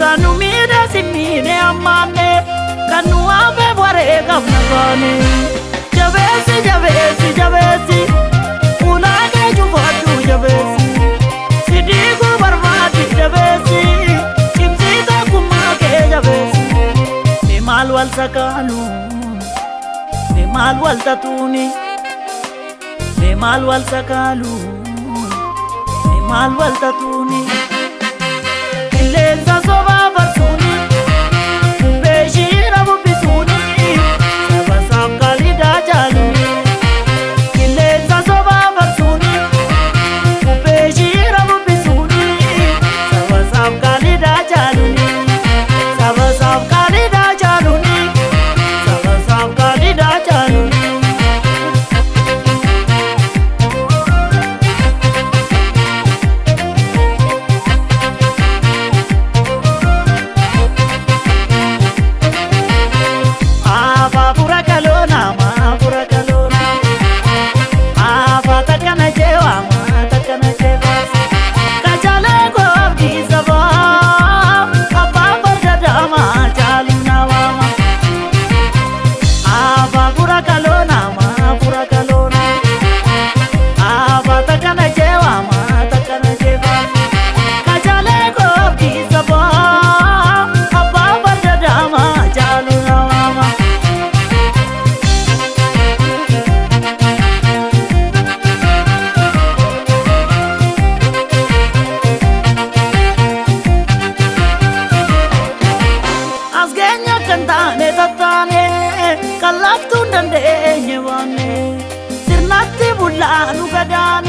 Isanu miidhe si miidhe ammaanne kan nu hafe wareegamna baane. Jabeessi jabeessi jabeessi ulaa kee cufaadhu jabeessi si diiguu barbaadi jabeessi cimsii tokkummaa kee jabeessi. Mee maal wal sakaalu mee maal wal tatuuni mee maal wal sakaalu mee maal wal tatuuni. Qilleensa sobaa farsuuni beeshira bubbisuuni saba saaf qaaliidhaa jaaluuni. Qilleensa sobaa farsuuni beeshira bubbisuuni saba saaf qaaliidhaa jaaluuni. Saba saaf qaaliidhaa jaaluuni. Saba saaf qaaliidhaa jaaluuni. Sirnatti bulaa nu gadaane.